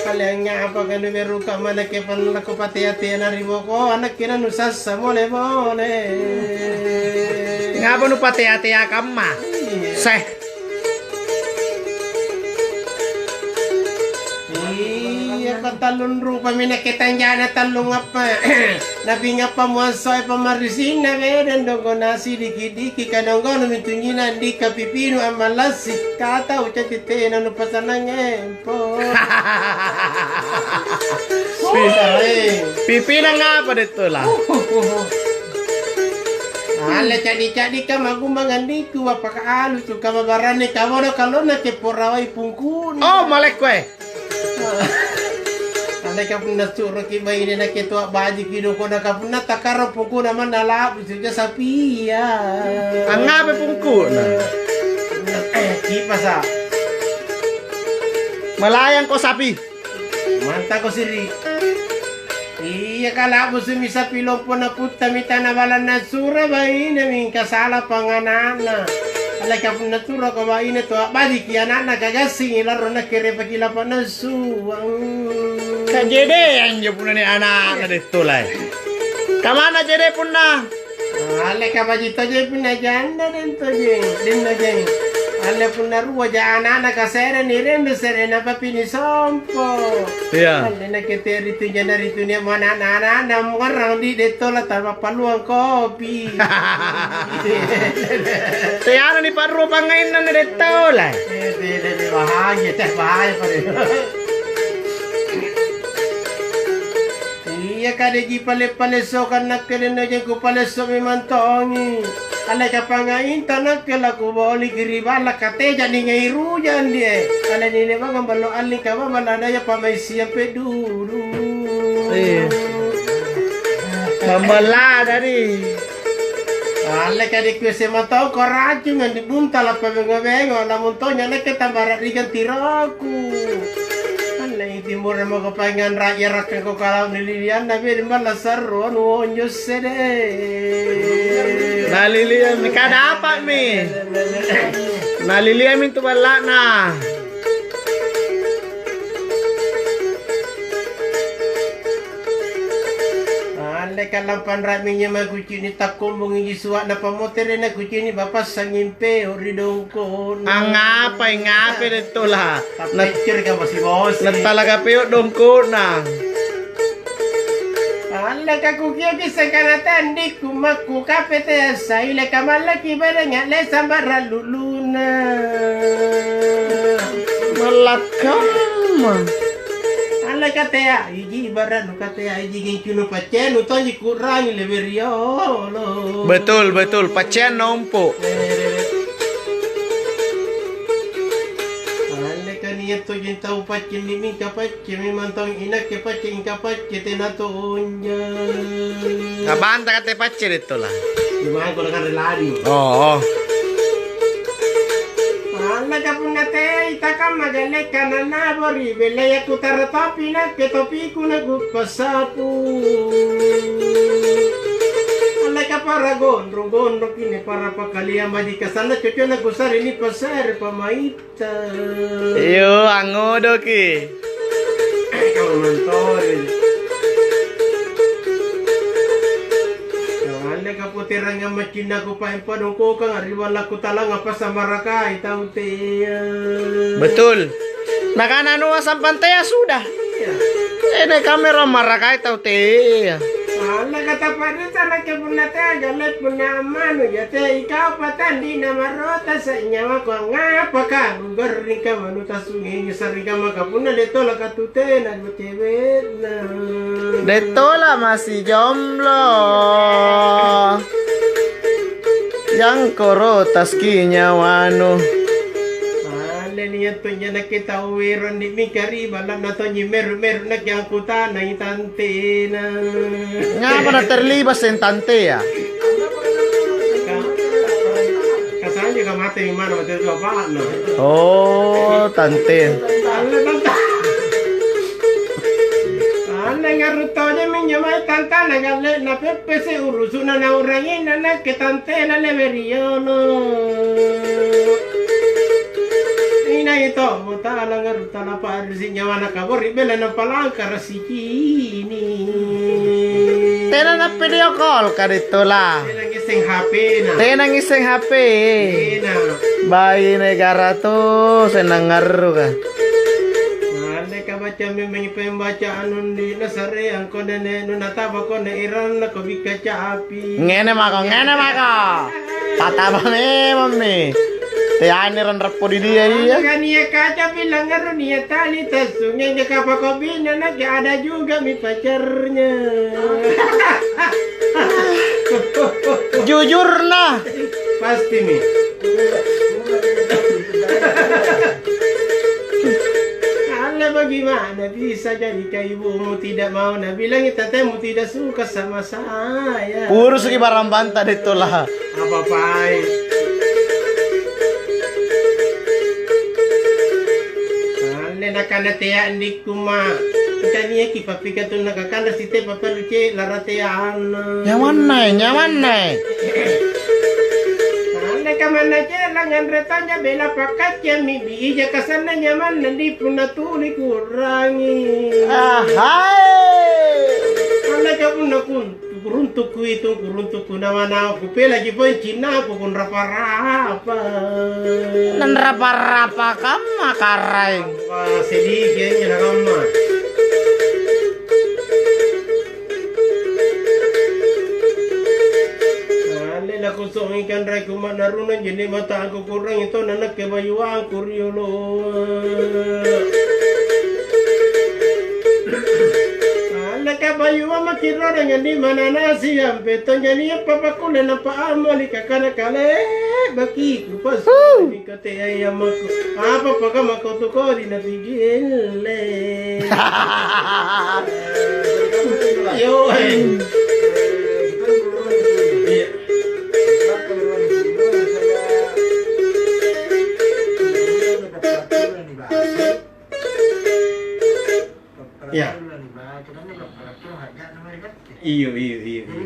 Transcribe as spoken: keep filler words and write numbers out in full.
Kaleangngapa kanuberuka mannakke pannalakko patea-tea na ri boko, anakki nanusassa mole-mole. Ngapa nupatea-tea kamma? Iya. Seh. Iya, patallung rupami nakke tanjana tallung appa. Napingappa muassoi pammarrisinna bedeng dongko nasi diki-diki kanonggonu mintunyina andika pipinu ammallassi. Kata ucati tena nupasanangnge. Pi-, pipinang apa, Dettola? Alle ca'di-ca'dika magumbang andiku, appaka alusu, kamabaranne kamodo kalonna kepporawai pungkuna. Oh, malekko, eh. Andeka punna su'roki baine nakke toa bajiki doko naka punna takkarang pungkuna manna labu suja sapia. Angngapai pungkuna? Kipasa. Malayangko sapi. Mantako siri. Iya, kala'busumi sapi lompo naputtami tana balanna sura baine, mingka sala pangana'na. Alaka punna suroko baine toa bajiki ana'na kagassingi larro nakke repaki lapa'na suang. Kajede anjo punna ni ana'na Dettolae. Kamana jede punna? Alle kabaji tojeng punna janda den tojeng, den tojeng. Alle punna ruaja ana'na kasere nirende sere napapi nisompo. Iya. Alle nakke teri tu janda ri tu nia mana'na-ana'na muarrang di Dettola tapappaluang kopi. Teana ni parru pangainna na Dettola. Eh, de, de, de, bahaya, teh bahaya pare. Iya, kadeji pale-palessokang nakke den nojeng kupalesso memang tongi. Alle kapangainta nakke lakuboliki ri balla kateja ningai rujang die. Alle nilemangang ballo alling kamama ladaya pamaisiang peduru. Eh. Mamballada di. Alle kadekku sema tongko racungang di buntala pabengo-bengo, namuntonya nakke tambara ri ganti rok. Ku. Allei timborang mako paingang ra'yara'kangko kalau nililianna bede malla sarro anu onjo sede. Naliliammi, kada apa'mi? Naliliammi tu balla'na. Alle kallampanra'mi nyamang kucini' takkombongi ji sua'na pammotere' na kucini' bapassangi peo' ri dongko'na. Angngapai, ngapai Dettola? Tappeccori ka bosi-bosi. Nattalaga peo' dongko'na. Alleka kukioki sangkana tandikku makku kapete saile kamallaki bareng a'lesa barra' lu'luna. Mallakkamma. Alleka tea iji barra' nu katea iji gincunu paccenu tonji ku'rangi lebe riolo. Betul, betul. Pacceanna ompo. Alleka nia' tojeng tau paccinni mingka pacce memang tau inakke pacce ingka pacce tena tonja. Nabanta kate pacce Dettola. Gimana kau nakanre lari? Oh, oh. Alleka punna tei takamma gallekka nanabori, bellea kutara topi nakke topiku nakupassapu. Alleka para gondrong-gondrong kine para pakaliang baji' kasanna cocona kusare nipassare pamaitta. Iyo, angngodoki. Kau mantori. Kau alle kapoterangang maccinna kupaeng padongkokanga ri balla' kutalanga passamarakai tau tea. Betul. Nakana Noa sampang tea sudah. Iya. Tena kamera marakai tau tea. Alla kata Farisa nakke punna tea galle punna ammanuja tea ikau patandi namarota sa nyawako angngapaka kugarringka manu tassungi sarikamaka punna dettola katu tena cewe'na. Dettola masih jomblo. Jangkoro taski nyawanu. Alle nia' tonja nakke tau ero' andi' mingka ri balla'na tonji meru'-meru' nakke angkutanai tantena. Ngapa naterliba' seng tantea? Ka-, kasanya ka mate mana mate tu apa'na? Oh, tante. Alle tante. Anne ngarru' tojemmi injo mae tantana galle napeppese' urusu'na nau'ranginna nakke tantena lebe riolo. Ito, mutala ngaru tala pa'risi nyawana kabori bela napalangkara sicini. Tena na video call ka Daeng Tola. Tena ngisseng H P-na. Tena ngisseng H P. Tena. Baine gara tu senang ngaru ka. Andeka baca memang pembacaan undi nasareang ko nene nu nataba ko ne iran lako bikka capi. Ngene mako, ngene mako. Patama memammi. Teane ranrappo di dia iya. Angka nia kaca bilang ngeru nia tali tassunge kapako bina nake ada juga mi pacarnya. Jujurna. Pasti mi. Alle bagaimana bisa jadi kaibumu tidak mau nabilangi tatemu tidak suka sama saya. Urusuki barang banta Daeng Tola. Apa-apai. Alle nakana tea andikku ma. Taniaki pappika tunna kakanda sitepa perlu ce larateanna. Nyamanna, nyamanna. Alle kamanna ce langanre tanja bela pakkaccemi bija kasanna nyamanna di punna tuli kurangi. Ahai. Alle ka punna kun Kuruntukku itu, kuruntukku nawa-nawa, kupelaki poeng cinnaku, kunrapa-rapa. Nanrapa-rapa kamma karaeng. Wah, sediki anjo nakamma. Alle nakusongi kanreku ma'narunang je'ne' mata angkukurangi tona nakke bayuangku riolo. Alleka bayu mama kiroreng ni manana siampe tonja nia' papakkulle nampa ammali kakana kale baki kupas. Huh. Ni katea ammakku. Apa pakamma kau tu kodi na pigelle? Yo, eh. Iya. Iya. Iyo, iyo, iyo, iyo.